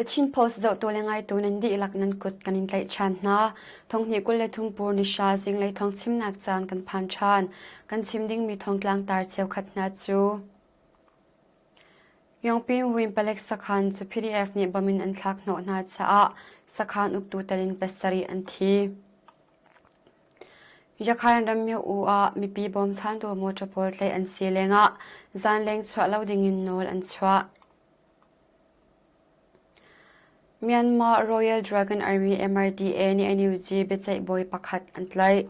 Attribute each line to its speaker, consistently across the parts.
Speaker 1: The Chin Post zohtu le ngaitu nan dihlak nan kut kan in tlaih ṭhan hna. Thonghnih 23 pur nihra zinglei thawng chimnak caan kan phan ṭhan. Kan chim dingmi thawngtlang tar cheukhat hna cu Yongping Win palek sakhan cu PDF nih bom in an thlak hnawh hna caah sakhan uktu tel in pasarih an thi. Yakhain ram myo-u ah mipi bawmchantu motor pawl tlaih an si lengah zanleng chuah lo dingin nawl an chuah. Myanmar Royal Dragon Army MRDA nih NUG biaceih bawi pakhat an tlaih.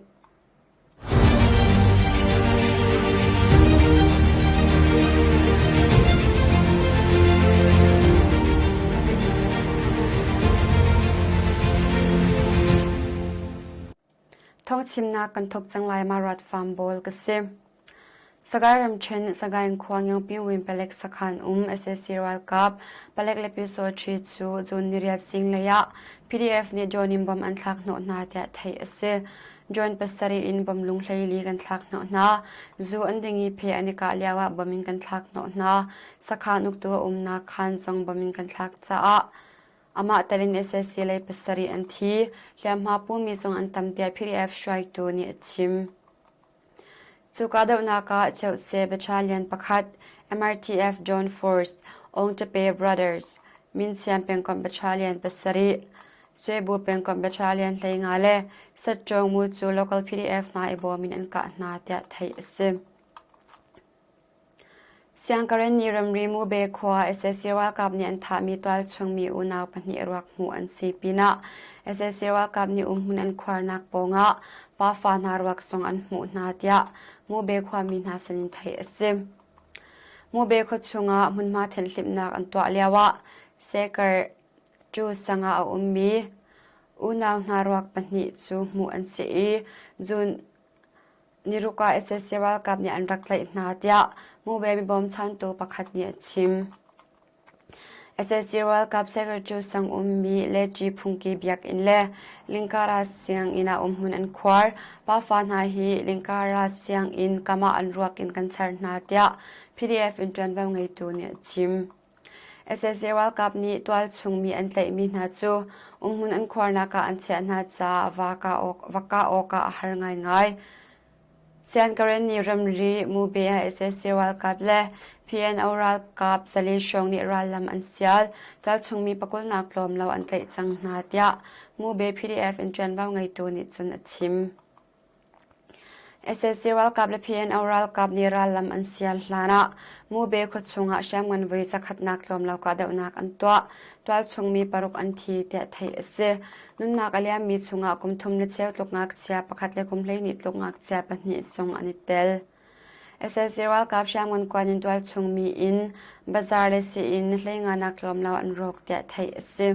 Speaker 1: Thawngchimnak kan thawk cang lai ma rat farm bawl ka si. Sagaing ramṭhen Sagaing khua Ngiangpi Win palek sakhan um sac ralkap palek le Pyusawṭhi cu June niriat zinglei ah PDF nih drone in bomb an thlak hnawh hna tiah theih a si. Drone pasarih in bomb lung 14 kan thlak hnawh hna. Zu an ding i phe an i kah lio ah bomb in kan thlak hnawh hna. Sakhan uktu a umnak khaan zong bomb in kan thlak caah amah tel in sac lei pasarih an thi. Hliamhma pumi zong an tam tiah PDF hruaitu nih a chim. Cu kahdohnak ah Cheuhse Battalion pakhat, MRTF John Force, Ongtape Brothers, Minsiam pengkomh Battalion pasarih, Suebu pengkomh Battalion 15 le Satṭawng mu cu local PDF hna i bawm in an kah hna tiah theih a si. Siangkaren nih ramri Mube khua sac ralkap nih an thahmi tualchung mi unau pahnih ruak hmuh an si pinah sac ralkap nih umhmun an khuarnak pawngah pafa hna ruak zong an hmuh hna tiah Mube khuami hna sinin theih a si. Mube khua chungah hmunhma thenhhlimhnak an tuah lioah Sekar cu sang ah a ummi unau hna ruak pahnih cu hmuh an si i June Niruk ah sac ralkap nih an rak tlaih hna tiah Mube mibawmchantu pakhat nih a chim. Sac ralkap secretary sang ummi Leṭi phungki biakinn le Lingkara sianginn ah umhmun an khuar. Pafa hna hi Lingkara sianginn kam ah an ruak in kan char hna tiah PDF in ṭuanvo ngeitu nih a chim. Sac ralkap nih tualchung mi an tlaihmi hna cu umhmun an khuarnak ah an chiah hna caah va kah awkah a har ngaingai. Siangkaren nih ramri Mube ah sac ralkap le PNO ralkap zali hrawng nih rallam an sial. Tualchung mi pakulnak tlawm lo an tlaih cang hna tiah Mube PDF in ṭuanvo ngeitu nih cun a chim. Sac ralkap le PNO ralkap nih rallam an sial hlanah Mube khuachung ah hriamngan voi zakhatnak tlawm lo kahdohnak an tuah. Tualchung mi paruk an thi tiah theih a si. Nunnak a liammi chungah kum thum le cheu tluk ngakchia pakhat le kum 12 tluk ngakchia pahnih zong an i tel. Sac ralkap hriamngan kuan in tualchung mi inn, bazaar le sii-inn hleinganak tlawm lo an rawk tiah theih a si.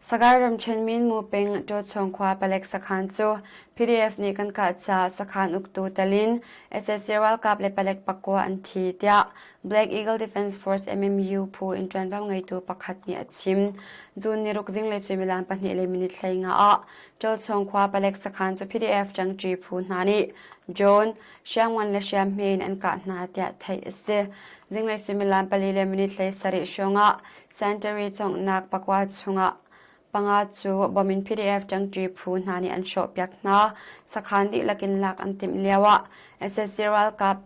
Speaker 1: Sagaing ramṭhen Minmu peng Ṭawchawng khua palek sakhan cu PDF nih kan kah caah sakhan uktu tel in sac ralkap le palek pakua an thi tiah Black Eagle Defense Force MMU phu in ṭuanvo ngeitu pakhat nih a chim. June niruk zinglei suimilam pahnih le minute 15 ah Ṭawlchawng khua palek sakhan cu PDF ṭangṭi phu hna nih drone, hriamngan le hriamhme in an kah hna tiah theih a si. Zinglei suimilam pali le minute 17 hrawng ah Santary cawnghnak pakua chungah panga cu bom in PDF ṭangṭi phu hna nih an hrawhpiak hna. Sakhan dihlak in lak an timh lioah sac ralkap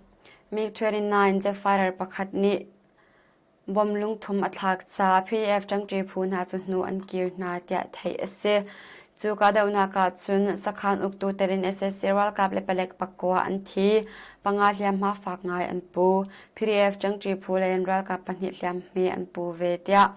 Speaker 1: MiG-29 jet fighter pakhat nih bom lungthum a thlak caah PDF ṭangṭi phu hna cu hnu an kir hna tiah theih a si. Cu kahdohnak ah cun sakhan uktu tel in sac ralkap le palek pakua an thi. Panga hliamhma fak ngai an pu. PDF ṭangṭi phu lei in ralkap pahnih hliamhme an pu ve tiah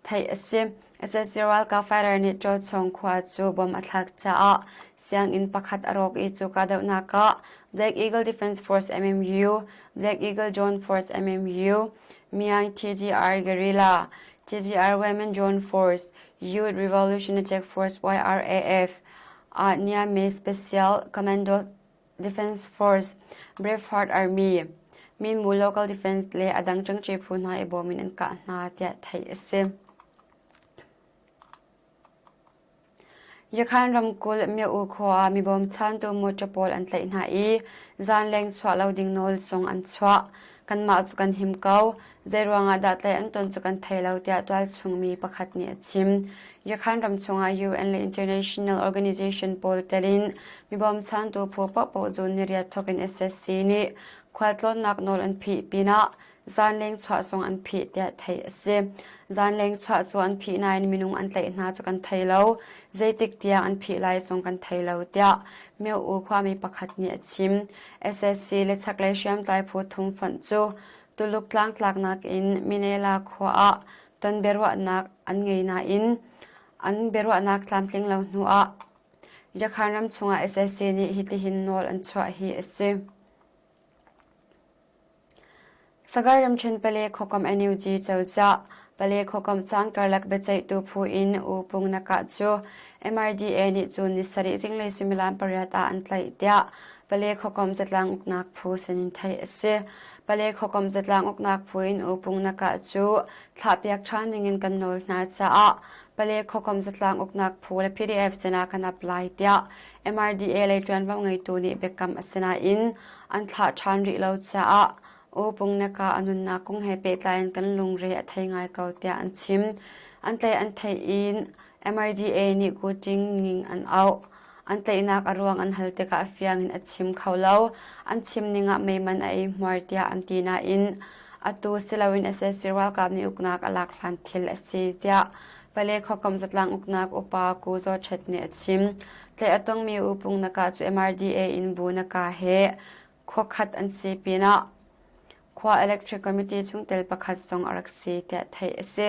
Speaker 1: theih a si. Sac ralkap fighter nih Ṭawlchawng khua cu bom a thlak caah sianginn pakhat a rawk i cu kahdohnak ah Black Eagle Defense Force MMU, Black Eagle Drone Force MMU, Myaing TGR Guerrilla, TGR Women Drone Force, Youth Revolutionary Force YRAF, ah Niamey Special Commando Defense Force, Braveheart Army, Minmu Local Defense le a dang ṭangṭi phu hna i bawm in an kah hna tiah theih a si. Yakhan ramkulh Myo-U khua ah mi bawmchantu motor pawl an tlaih hna i zaanleng chuah lo ding nawl zong an chuah. Kanmah cu kan him ko. Zeiruang ah dah tlaih an ton cu kan thei lo tiah tualchung mi pakhat nih a chim. Yakhan ram chungah UN le international organization pawl tel in mi bawmchantu phu paohpaoh cu niriat thawk in SSC nih khualtlawnnak nawl an phih pinah Zaanleng chuah zong an phih tiah theih a si. Zaanleng chuah cu an phih nain minung an tlaih hna cu kan thei lo. Zeitik tiang an phih lai zong kan thei lo tiah Myo-U khuami pakhat nih a chim. SSC le chaklei hriamtlai phu thum fonh cu Tuluk tlangtlaknak in Minela khua ah ton biaruahnak an ngei nain an biaruahnak tlamtling lo hnu ah Yakhan ram chungah SSC nih hitihin nawl an chuah hi a si. Sagaing ramṭhen pale khuakomh NUG cozah pale khuakomh caan karlak biaceihtu phu in U Pung Nakah cu MRDA nih cun ni sarih zinglei suimilam pariat ah an tlaih tiah pale khuakomh zatlang uknak phu sinin theih a si. Pale khuakomh zatlang uknak phu in U Pung Nakah cu thlahpiak ṭhan dingin kan nawl hna caah pale khuakomh zatlang uknak phu le PDF sinah kan ap lai tiah MRDA lei ṭuanvo ngeitu nih biakam a si nain an thlah ṭhan rih lo caah U Pungnaka a nunnak kong he pehtlai in kan lungre a thei ngai ko tiah an chim. An tlaih an theih in MRDA nih Guting ning an auh. An tlaihnak a ruang an hal tikah fiang in a chim kho lo. An chim ning ah meiman a ei hmuar tiah an ti nain atu si loin sac ralkap nih uknak a lak hlan thil a si tiah Pale khuakomh zatlang uknak upa Ku Zaw Chet nih a chim. Tlaih a tongmi U Pung Naka cu MRDA in Bu Naka he khua khat an si pinah khua Electric Committee chungtel pakhat zong a rak si tiah theih a si.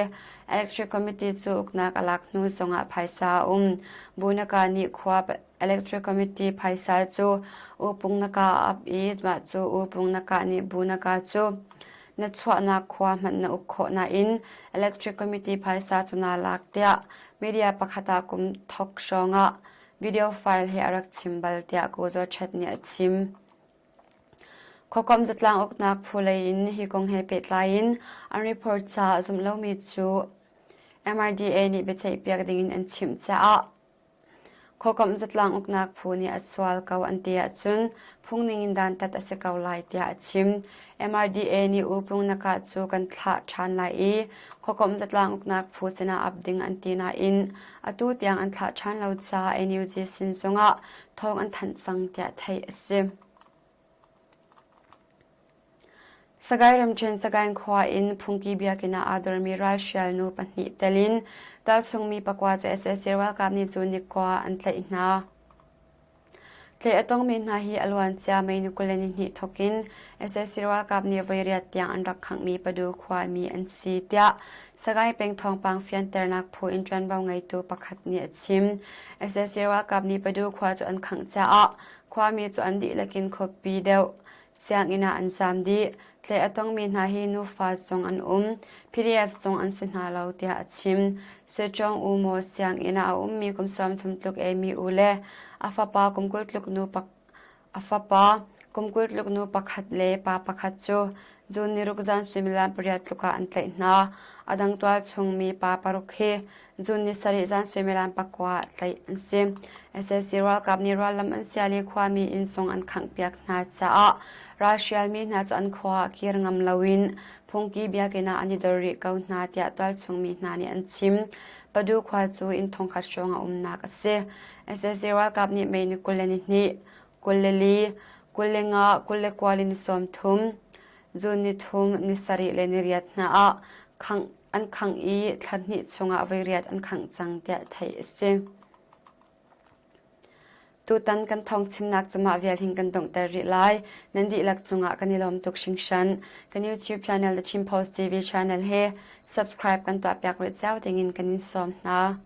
Speaker 1: Electric Committee cu uknak a lak hnu zongah phaisa a um. Bu Naka nih khua Electric Committee phaisa cu U Pung Naka a ap i mah cu U Pung Naka nih Bu Naka cu na chuahnak khua hmanh na uk khawh nain Electric Committee phaisa cu naa lak tiah media pakhat ah kum thok hrawng ah video file he a rak chim bal tiah Ko Zaw Chet nih a chim. Khuakomh zatlang uknak phu lei in hi kong he pehtlai in an report caah zumh lomi cu MRDA nih biaceihpiak dingin an chimh caah Khuakomh zatlang uknak phu nih a sual ko an ti ahcun phungning in dantat a si ko lai tiah a chim. MRDA nih U Pung Nakah cu kan thlah ṭhan lai i khuakomh zatlang uknak phu sinah ap ding an ti nain atu tiang an thlah ṭhan lo caah NUG sin zongah thawng an thanh cang tiah theih a si. Sagaing ramṭhen Sagaing khua in phungki biakinn ah aa dormi ralhrial nu pahnih tel in tualchung mi pakua cu sac ralkap nih cu nikua an tlaih hna. Tlaih a tongmi hna hi a luancia May ni 22 thawk in sac ralkap nih voi riat tiang an rak khanghmi Padu khuami an si tiah Sagaing peng thawngpang fianternak phu in ṭuanvo ngeitu pakhat nih a chim. Sac ralkap nih Padu khua cu an khangh caah khuami cu an dihlak in khuapi deuh Sianginn ah an zaam dih. Tlaih a tongmi hna hi nufa zong an um. PDF zong an si hna lo tiah a chim. Sejong U Maw sianginn ah a ummi kum 30 tluk Amy U le a fapa kum 20 tluk nu a fapa kum 20 tluk nu pakhat le pa pakhat cu June ni ruk zan suimilam pariat tluk ah an tlaih hna. A dang tualchungmi pa paruk hi June ni sarih zan suimilam pakua ah tlaih an si. Sac ralkap nih rallam an sial i khuami inn zong an khanghpiak hna caah ralhrialmi hna cu an khua ah kir ngam loin phungki biakinn ah an i dor rih ko hna tiah tualchungmi hna nih an chim. Padu khua cu inn thongkhat hrawng a umnak a si. Sac ralkap nih May ni 22, 24, 25, 29 le ni 30, June ni thum, ni sarih le ni riat hna ah khangh an khangh i thla hnih chungah voi riat an khangh cang tiah theih a si. Tutan kan thawng chimnak cu mah vial hin kan donghter rih lai. Nan dihlak cungah kan i lawm tuk hringhran. Kan YouTube channel The Chin Post TV channel he subscribe kan tuahpiak rih cio dingin kan in sawm hna.